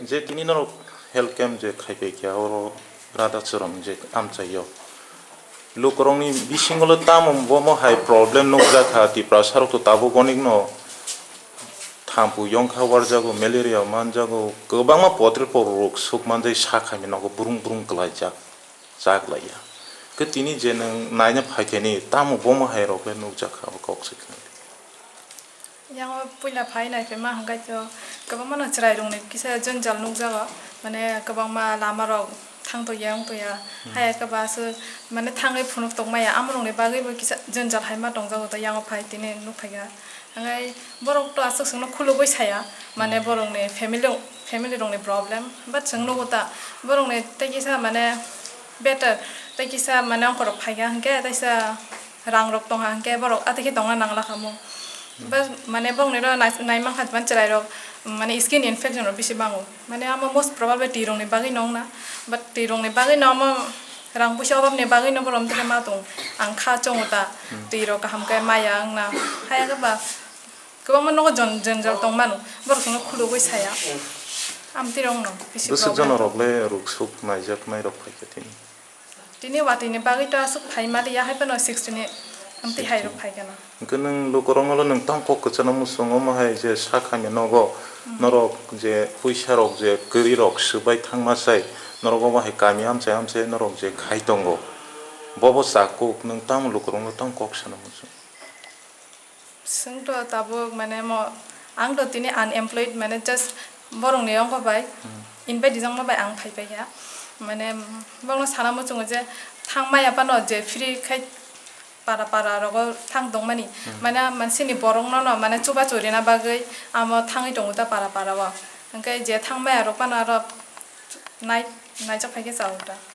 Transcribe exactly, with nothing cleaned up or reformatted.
Je tini norok health camp je khaipai kha oro Radha Chorom je amchaio. Lukurokni bisingo le tamo bomo hai problem nukjakha, Tiprasa rok to tabuk onek no thampu yongkha warjago, malaria manjago, kwbangma potripor rok suk manjai, sakhaini nogo brung brung kwlaijak, chaklaiya. Khe tini je nwng naina phaikhaini tamo bomo hai rok le nukjakha, o kok se khna. Yang o puila phai nai phaima hwnkhe to kwbangma no chwrai rokni kisa jwnjal nukjago, mane kwbangma lama rok thang tongya wng tongya, hmm, haya khe ba aswk mane thangwi phunuk tongmaya, amo rokni bagwi bo kisa jwnjal hai ma tongjago to yang o phai tini nuk phaikha. Hwnkhai borok to aswk chwngno khulugwi saya, mane hmm, borokni family, family rokni problem, but chwng nugo ta borokni tei kisa mane better, tei kisa mane ongkhorok phaikha hwnkhe teisa rang rok tongkha hwnkhe borok atwi khe tongna nangla kha mo. But mane borokni ro nai-, naimankha man chwrai rok mane skin infection rok bisi bango. Mane amo most probably twi rokni bagwi no wngna. But twi rokni bagwi no amo rang puisa obabni bagwi no borok omtwi khe ma tong. Ang kha chongo ta twi rok kaham khe maya wngna. Haya khe ba kwbangma nogo jon-, jonjal tong mano. Borok chwngno khulugwi saya. Amtwi rok no bisi bwswk problem. Jono rok le ruk suk naijak nai rok phai khe tini. Tini watwi ni bagwi ta aswk phai maliya, hai phano sixty ni amtwi hai rok phai gana. Hwnkhe nwng lukurokno nwng tang kok kwchangno muchungo, omo hai je sakhamya nogo, hmm, norok je puisa rok je kwrwi rok swbai thangma sai, norok omo hai kami amchai amchai norok je khai tongo, bobo chakuk nwng tamo lukurokno tang kok sana muchung? Chwng to tabuk mane mo, ang to tini unemployed, mane just borokni yongkho bai, hmm, invite rijak ma bai ang phai paikha. Mane borokno sana muchungo je thang maya phano je free khai para para rogo thang tongmani. Hmm. Mane mansini borokno no mane chubachu rina bagwi amo thangwi tongo ta para para o. Hwnkhe je thang maya rok phano aro nai-, naijak phaikhe chao ta.